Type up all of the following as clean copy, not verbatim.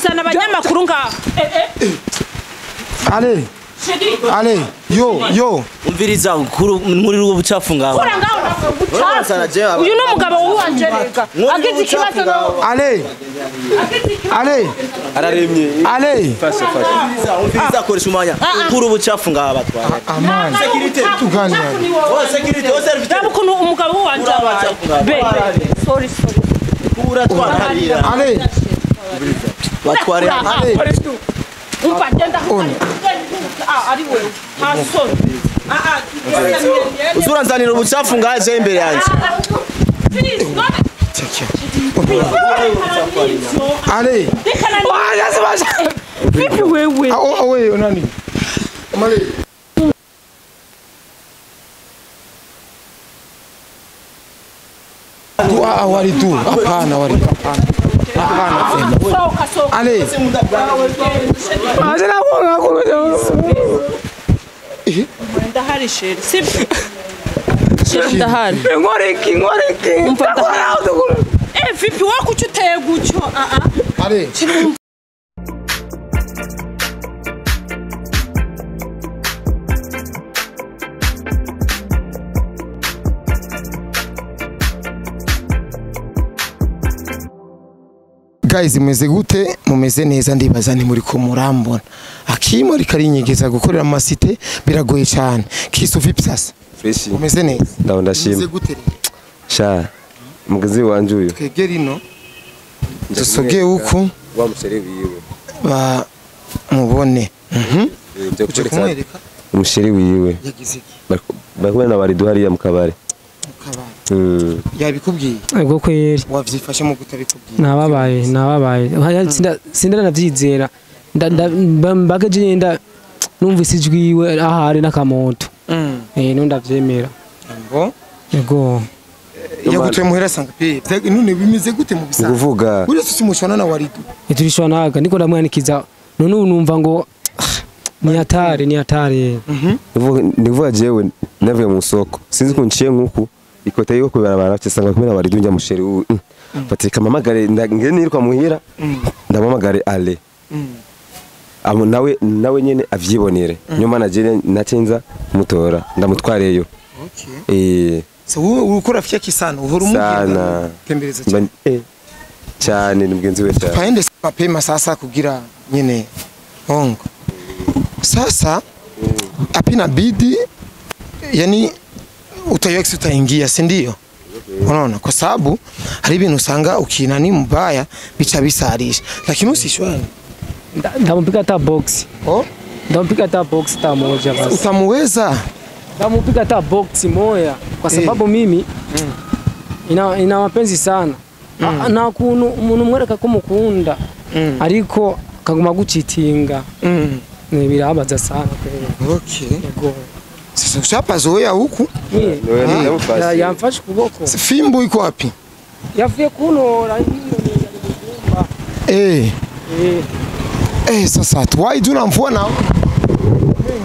Zana abanyamakuru ngaha. Ale. Ale, yo yo. Umviriza nkuri ruwo bucafu ngaho. Kora ngaho bucafu. Uyu no mugabo wanje reka. Agize ikibazo no. Ale. Ale. Araremye. Ale. Fasha fasha. Umviriza koresha umwanya. Nkuri ubucafu ngaho batwara. Amani. Security. Tuganira. Oh security, oh service. Raba ukuntu umugabo wanje abaye. Be. Sorry sorry. Uratwara harira. Ale. Batware. Ale. Umva genda ari wewe hasoni uzuranzanira ubucafu ngaje imbere yanje. Ale. Vipi wewe? Ah wewe nani? Mali. Tu awali tu hapana wali hapana. Hapana. Ale. Ndahari sheri. Sibyo. Sheri ndahari. Ngoreki ngoreki. Eh vipi wako uteye gutyo? Ale. Guys mumeze gute? Mumeze neza ndibaza nti muri ko murambona. Akimo rikarinyegeza gukorera mu masite biragoye cyane. Kisu vipi sasa? Fresh. Mumeze neza. Ndaho ndashima. Mumeze gute? Sha. Mugazi wanje uyu. Twegere ino. Dusoge uku wa mushere wiwe. Ba mubone. Kumwereka umusheri wiwe. Yagize iki? Bari na bari duhariya mu kabare. Yabikubwiye. Ego kweri. Wavyifashe mu kutabikubwiye. Nababaye, nababaye. Sinda navyizera. Mbageje nyenda numvise ijwi iwe ahari nakamoto. No ndavyemera. Ngo? Ego. Yagutuye muhera sanga pe. None bimeze gute mu bisanzwe? Kuvuga. Uretse simushwana na Waridu. Turishwanaga niko ndamwanikiza. None numva ngo ni hatari, ni hatari. Ndivuga jewe navuye mu soko. Sinzi kunciye nkuku. Ikota yo kubarabara cyasanga kumena Waridu njya musheri fatika mamagare nge nirwa muhira ndamamagare ale abo nawe nyene avyibonere nyuma naje nacenza mutora ndamutwareyo. Okay. So ukora fyaki sana uhora umubwira tembereza cyane cyane ni mugenzi we cyane. Paende mapema sasa kugira nyene ongo. Sasa apina bidi yani utayox utaingia si ndio? Unaona kwa sababu hari ibintu usanga ukinani mbaya bica bisarisha lakini usishwani. Ndamupiga ta box. Oh? Ndamupiga ta box ta moja basi. Utamuweza? Ndamupiga ta box moja kwa sababu mimi ina mapenzi sana. Na kuntu umuntu mwereka ko mukunda ariko kaguma gucitinga. Ni birabaza sana kweli. Okay. Yego. Sasa ushapazoea huku? Yamfashe kuboko. Fimbo iko wapi? Yavuye kunora hiyo ni Eh. Sasa twai tunamvua na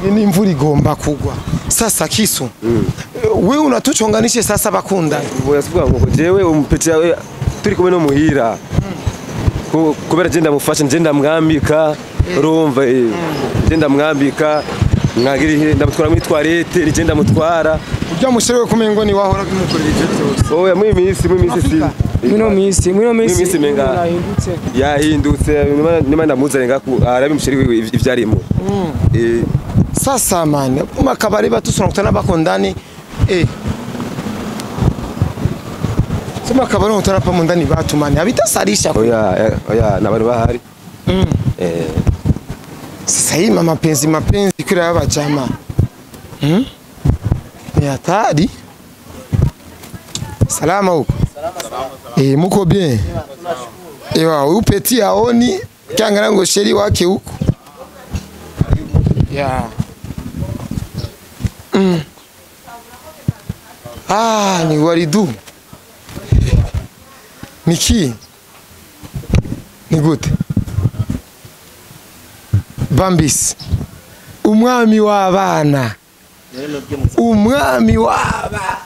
mengi ni imvura igomba kugwa. Sasa Kisu. Wewe unatuchonganishe sasa bakunda. Oya ngo jewe umpetia turi kumwe no muhira. Kubera je ndamufasha nje ndamwambika urumva nje ndamwambika mwagiri ndamutwara muri toilette nije ndamutwara. Urya mushere kumengo ni wahora bimukorera ivyo byose. Oya muri minsi si. Muri minsi menga yahindutse nima ndamuzanye ngaku arabi musheri wiwe ivyarimo. Sasa man makabari batusona kutana bakondani Sema kabari utana pa mundani batumane abitasarisha. Oya oya nabantu bahari. Sasa hii mapenzi mapenzi kila haba chama. Ni hatari. Salama huko. Salama. Muko bien. Ewa huyu peti aoni kiangana ngo sheri wake huko. Yeah. Ah, ni Waridu. Niki. Ni gute? Bambis. Umwami w'abana. Umwami w'abana.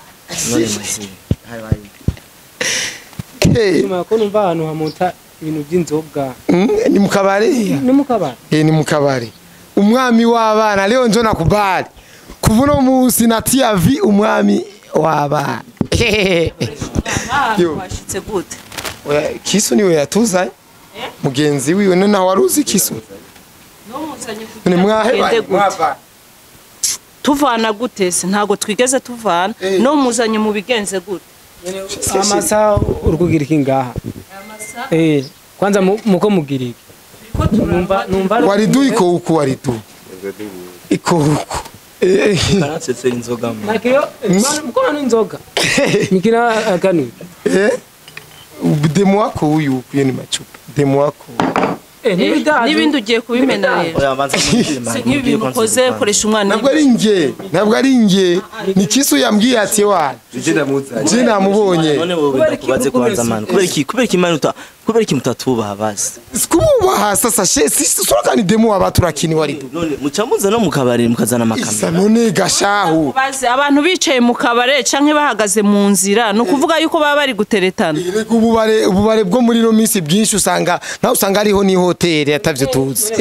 Nyuma ko numva ahantu hamuta ibintu by'inzoga. Ni mu kabare? Ni mu kabare. Ni mu kabare. Umwami w'abana leo njo nakubali. Kuva uno munsi natia vi umwami w'abana. Washitse gute? Oya Kisu niwe yatuzanye. Mugenzi wiwe none nawe waruzi Kisu. No muzanye kugira. Tuvana gute se ntago twigeze tuvana no muzanye mu bigenze gute? Amasa uri kugira iki ngaha? Kwanza muko mugira iki? Numva Waridu iko huku Waridu. Iko huku. Karatsetse inzoga mu. Nakiro muko hano inzoga. Mikina kanu. Demo wako huyu huku ni machupa. Demo wako. N'ibindi ugiye kubimena rero. Oya banza mubwire. Nk'ibintu ukoze koresha umwana. Ntabwo ari nge, ntabwo ari nge. Ni Kisu yambwiye ati wa. Je namubonye. None wowe ndakubaze kwanza man. Kubera iki manuta? Kubera iki mutatubaha basi? Sikubaha sasa she sura ni demo abaturakini Waridu. None mucamuza no mukabare mukazana amakamera. Isa none gashahu. Baze abantu bicaye mu kabare canke bahagaze mu nzira no kuvuga yuko baba bari guteretana. Erega ububare bwo muri no minsi bwinshi usanga nawe usanga ariho ni hoteli atavyo tuzi.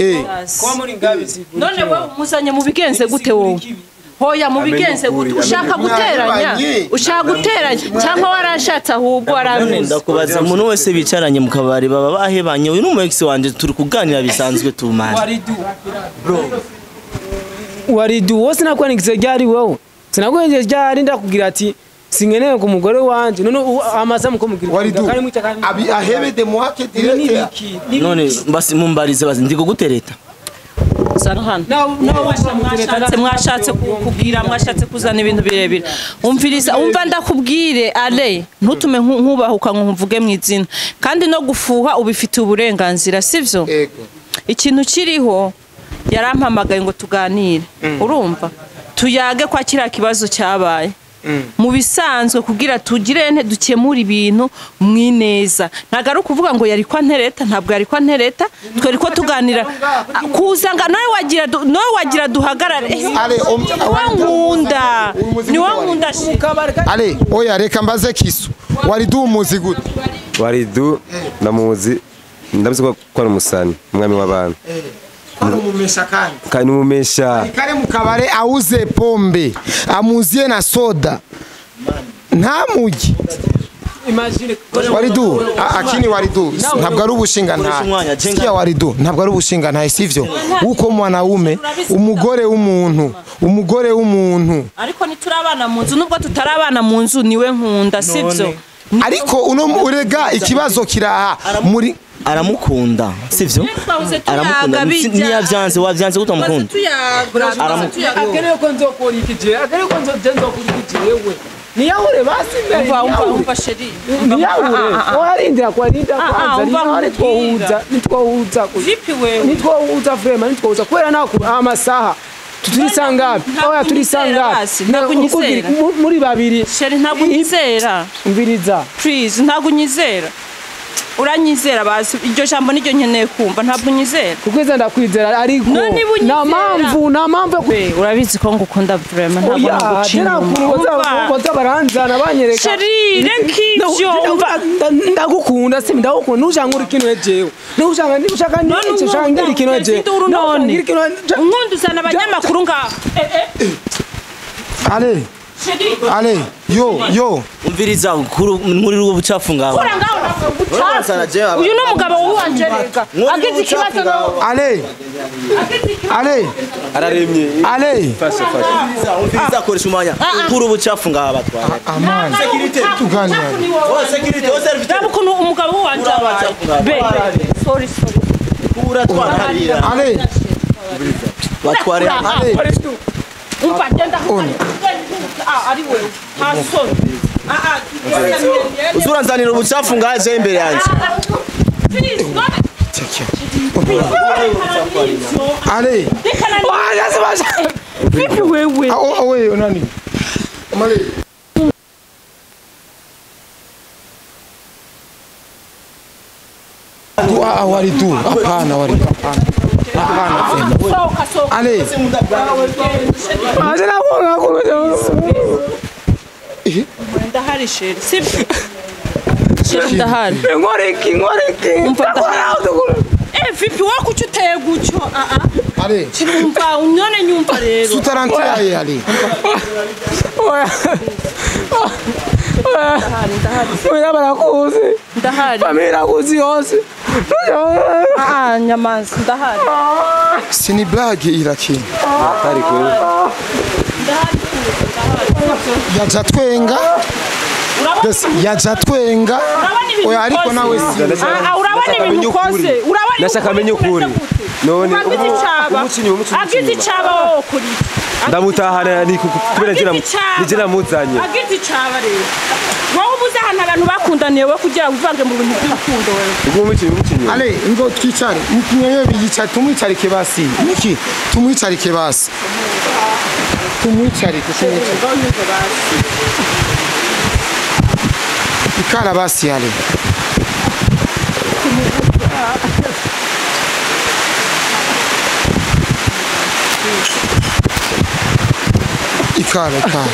Kwa muri ngabizi. None wewe umuzanye mu bigenze gute wowe? Hoya mu bigenze gute ushaka guteranya? Ushaka guteranya cyangwa warashatse ahubwo warabizi. Ndakubaza umuntu wese bicaranye mu kabari baba bahebanye uyu n'umu ex wanje turi kuganira bisanzwe tumana. Waridu bro. Waridu wose nakwandikize ryari wewe? Sinakwenje ryari ndakubwira ati singeneye ku mugore wanje none amasa muko mugira kandi mwica kandi abi ahebe de moi ke direct. None basi mumbarize basi ndiko gutereta. Mwashatse kubwira mwashatse kuzana ibintu birebire umviriza umva ndakubwire ale ntutume nkubahuka ngo mvuge mu izina kandi no gufuha ubifitiye uburenganzira sivyo? Ikintu kiriho yarampamagaye ngo tuganire urumva tuyage kwa kiriya kibazo cyabaye mu bisanzwe kugira tugire nte dukemura ibintu mwineza ntago ari ukuvuga ngo yari kwa ntereta ntabwo yari kwa ntereta twari ko tuganira kuza nga nawe wagira duhagarare nkunda ni wowe nkunda. Ale oya reka mbaze Kisu Waridu umuzi gute? Waridu namuzi ndabizi ko ari umusani umwami w'abantu. Umumesha kandi. Kandi umumesha. Kare mukabare auze pombe, amuzie na soda. Ntamugi. Imagine Waridu, akini Waridu, ntabwo ari ubushinga nta. Sikia Waridu, ntabwo ari ubushinga nta sivyo. Uko mwanaume, umugore w'umuntu, umugore w'umuntu. Ariko niturabana mu nzu nubwo tutarabana mu nzu niwe nkunda sivyo. Ariko uno urega ikibazo kiraha muri aramukunda sivyo? Aramukunda niyavyanze wavyanze utamukunda. Akeneye ko nzokora iki je akeneye ko nzokora iki jewe niyahure basi mbere umva sheri niyahure warindira kwarinda kwanza nitwohuza nitwohuza vipi wewe nitwohuza vraiment nitwohuza kwera nako amasaha tulisangapi oya tulisangapi ntabwo muri babiri sheri ntabwo unyizera umviriza please ntabwo unyizera uranyizera basi iryo jambo niryo nkeneye kumva ntabwo unyizera kukwizera ndakwizera ariko na mpamvu urabizi ko ngukunda vraiment ntabwo nagucina baza baranzana banyereka sheri reka ivyo ndagukunda si ndagukunda nushanga uri kintu jewe nushanga ushaka n'iki ushaka ngira kintu jewe none unkunda uzana abanyamakuru ngaha Ale Ale yo umviriza muri rugo bucafu ngaho uyu ni umugabo wanje reka agize ikibazo Ale Ale araremye Ale fasha umviriza koresha umwanya kuri ubucafu ngaho batwara amani security tuganira oh security oh service ndabukuntu umugabo wanje abaye sorry uratwara harira Ale batware Ale umva genda ari wewe hasoni uzuranzanira ubucafu ngaje imbere yanjye Ale vipi wewe wewe nani Male Waridu hapana Waridu hapana hapana. Ale ndahari sheri sibyo Chéri, ndahari. Nkoreki nkoreki. Umva ndahari. Eh, vipi wowe kuki uteye gutyo? Ah ah. Ale Umva none nyumva rero. sutarantiaye ale Oya. Ndahari, ndahari. Oya barakuzi. Ndahari. Familia irakuzi yose. Ah, nyamanza ndahari. sini blague irakini Hatari kweli. Ndahari. Ndahari. yaja twenga Urabona Yes, yaja twenga Urabona ibintu oya ariko ukoze? nawe si Ah, ah, urabona ibintu ukoze. Urabona Ndashaka amenye ukuri. None agize icaba. umucinyi umucinyi. Agize icaba wowe ukuri. Ndamutahana ni kubera Agize ngira icaba. nije namuzanye. Agize icaba rero. Wowe ubuze ahantu abantu bakundaniye wowe kugira ngo uvange mu bintu by'urukundo wewe. Ubwo umucinyi umucinyi. Ale ngo twicare mwewe yicara tumwicarike basi niki tumwicarike basi tumwicarike tumwicarike ikara basi ale ikara ikara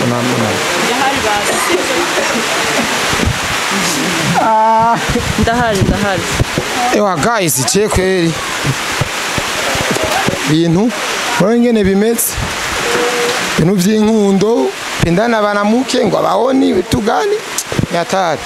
Una. Ndahari basi. Ndahari, ndahari. Ewa guys, je kweri bintu murabona ingene bimeze ibintu vy'inkundo pendana banamuke ngo abaoni tugani nyatari.